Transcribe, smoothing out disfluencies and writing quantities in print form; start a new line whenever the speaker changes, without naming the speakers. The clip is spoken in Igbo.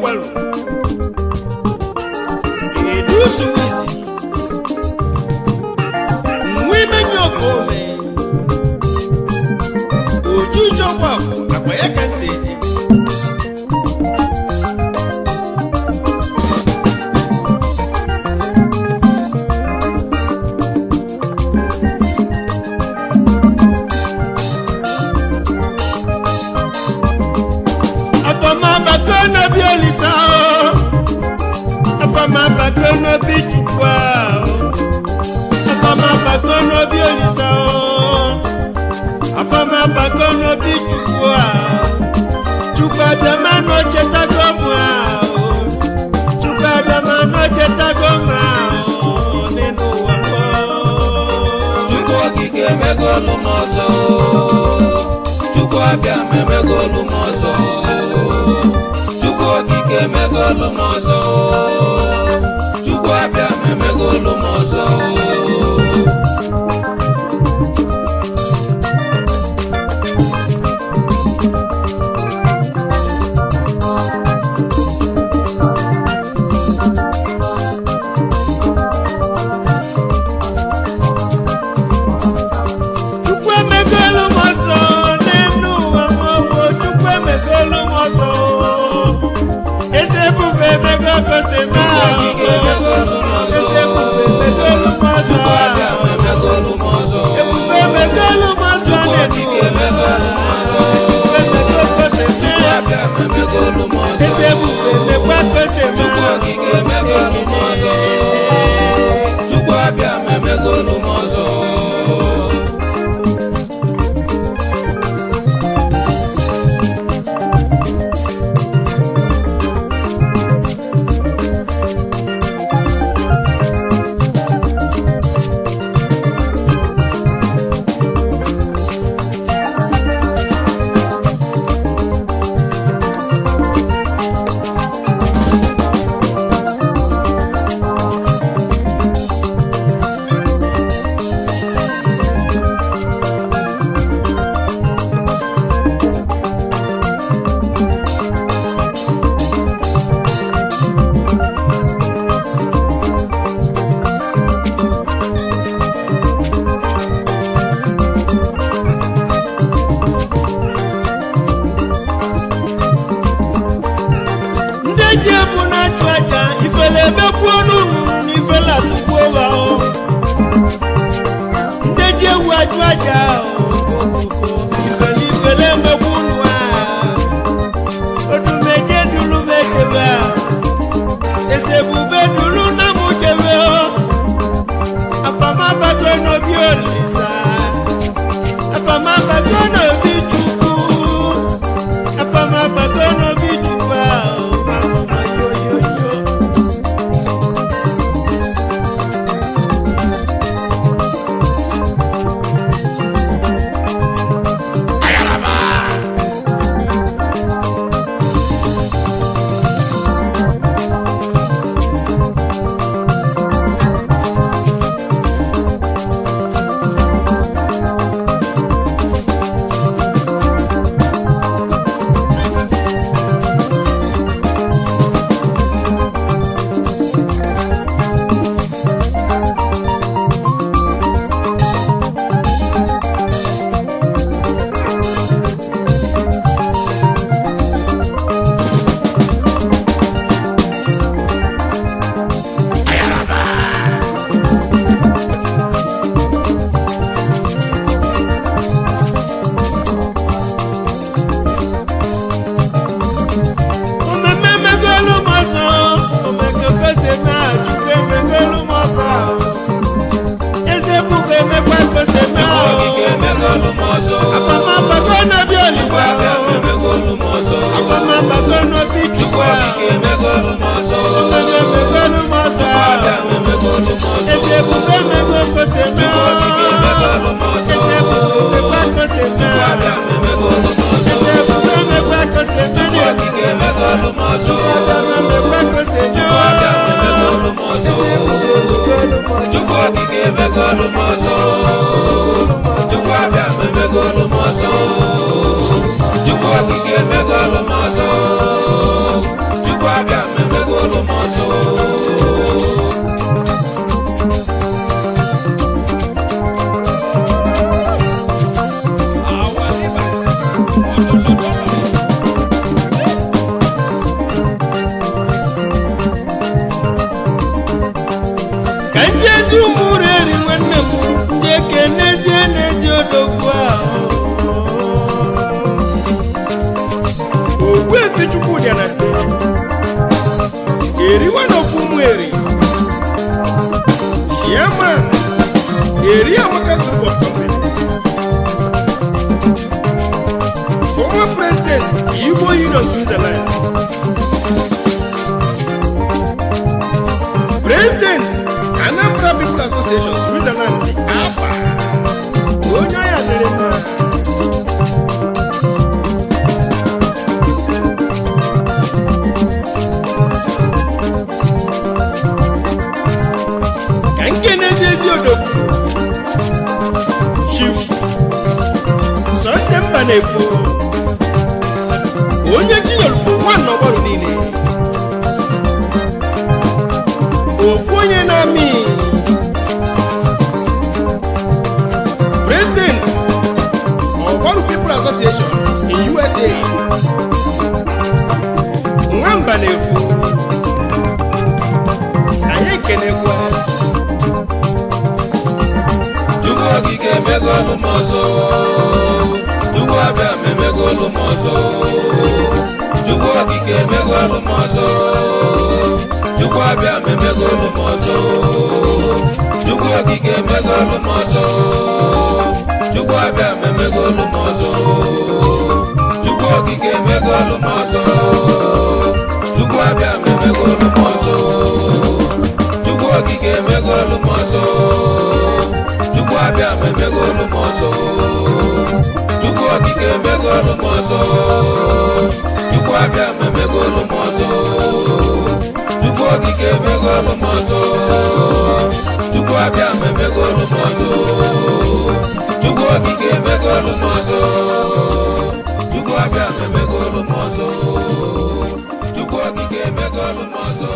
Ogbalu Edusuwizi Nwimenyi Okome Ojuju Ọgbakọ akwa ya ka nsi eji. Afọmabako n'obi Olisa o, afọmabako n'obi Chukwu o, afọmabako n'obi Olisa o, afọmabako n'obi Chukwu o. Chukwu abịama n'ochetago m o, Chukwu abịama n'ochetago m o, n'elu ụwa m o.
Chukwu okike emegolu m ọzọ. Chukwu abịa m emegolu m ọzọ. Chukwu okike emegolu m ọzọ. Chukwu abịa m emegolu m ọzọ.
Chukwu emegolu m ọzọ n'elu ụwa m o, Chukwu emegolu m ọzọ. Eze ebube emego gosi m
Chukwu okike emegolu m ọzọ.
Eze ebube emegolu m ọzọ.
Chukwu abịa m emegolu m ọzọ.
Ebube emegolu m ọzọ
Chukwu
n'elu
okike
ụwa.
emegolu m ọzọ.
Ebube emego gosi m.
Chukwu abịa m emegolu m ọzọ.
Eze ebube emekwa gosi m.
Chukwu okike emegolu m ọzọ. Chukwu abịa m emegolu m ọzọ.
Ndị ji ebu na-achụ aja ifele emekwuo n'unu na ifele atụgbuo ha o. Ndị ji ewu achụ aja o, ifele ifele emegbu unu a. Odumeje duru m ejebe a. Eze ebube duru na m jebe o. Afamabago n'obi Olisa, afamabago n'obi Chukwu. Afamabago n'obi Chukwu a, o, mama yo yo yo. Omeme megolu m ọsọ, omekoko si na Chukwu emegolu m ọsọ. Eze ebube emekwa ko si na
Chukwu okike emegolu m ọzọ.
Afamabago n'obi
Chukwu
Olisa,
abịa m emegolu m ọzọ.
afamabago n'obi
Chukwu
Chukwu.
okike emegolu m ọzọ.
Omeme megolu m ọsọ,
Chukwu abịa m emegolu m ọzọ.
eze ebube emego ko si na
Chukwu okike emegolu m ọzọ.
Eze ebube emekwa ko si na
Chukwu abịa m emegolu m ọzọ.
Eze ebube emekwa ko si na
Chukwu okike emegolu m ọzọ.
Emekwa ko si na
Chukwu abịa m emegolu m ọzọ. Chukwu okike emegolu m ọzọ. Chukwu abịa m emegolu m ọzọ. Chukwu okike emegolu m ọzọ. Chukwu
Eriwa n'ofu Ụmụeri, chairman, Eri Amaka Group of Company, former president, Igbo Union Switzerland, president, Anambra People Association Switzerland, APA, onye ọya dịrị mma. Ka nke na-ezi ezi odogwu, Chief Sunday Mba na-efo, onye chinyere bụ nwa n'ọgbọrụ niile, ofu onye na-amị, president, Ọgbaru People Association in USA. Nwamba na-efu, anyị ekenekwa.
Chukwu okike emegolu m ọzọ. Chukwu abịa m emegolu m ọzọ. Chukwu okike emegolu m ọzọ. Chukwu abịa m emegolu m ọzọ. Chukwu okike emegolu m ọzọ. Chukwu abịa m emegolu m ọzọ. Chukwu okike emegolu m ọzọ. Chukwu abịa m emegolu m ọzọ. Chukwu okike emegolu m ọzọ. Chukwu abịa m emegolu m ọzọ. Chukwu okike emegolu m ọzọ. Chukwu abịa m emegolu m ọzọ. Chukwu okike emegolu m ọzọ. Chukwu abịa m emegolu m ọzọ. Chukwu okike emegolu m ọzọ. Chukwu abịa m emegolu m ọzọ. Chukwu okike emegolu m ọzọ.